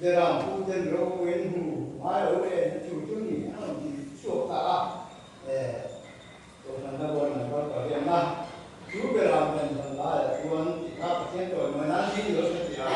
Beram puten ropuiin hmu ngai lo e na chu chu ni a rawn ti chhuak ta a. E, Kohhran na bawn an kal ta riam a, chu beram nen zan laiah chuan ti kha Pathian tawi mawi nan ding lo se ti a.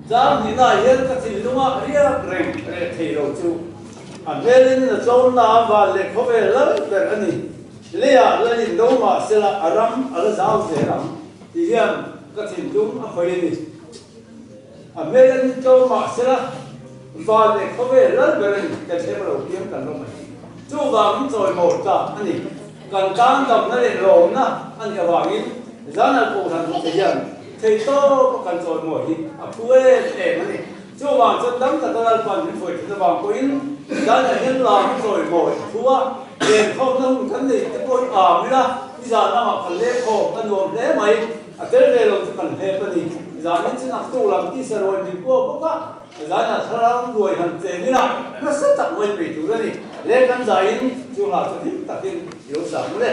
Zam hnihnaah hian ka thinlunga riak reng reh thei lo chu a hmelin a tlawmna a van leh khawvel lal ber a ni. Leiah lalin do mah sela a ram a la zau zel ang tih hian ka thinlung a khawih a ni. A hmelin tlawm mah sela van leh khawvel lal ber a ni. Kan hrem lo piang kan rawm a ni. Chuvangin chawimawi tlak a ni. Kan tan damna leh lawmna a nih avangin Zanal Kohhran hmute hian theihtawp a kan chawimawi hi a phu em em a ni. Chuvang chuan dam taka Lalpan min hruai thin avang pawhin Zanal hian lam a chawimawi a phu a, lenkhawmna hun kan neih te pawh hi am ila nizan lamah kan lenkhawm a nuam hle mai. A tel ve lo chu kan hlep a ni. Zanin chu naktuk lam tisa ruai min pawh bawk a. Zainah thlarau ruai han tlem ila nasa tak mai peih tur a ni. Le kan zaiin chu hla chu hlim takin i lo sa mu le.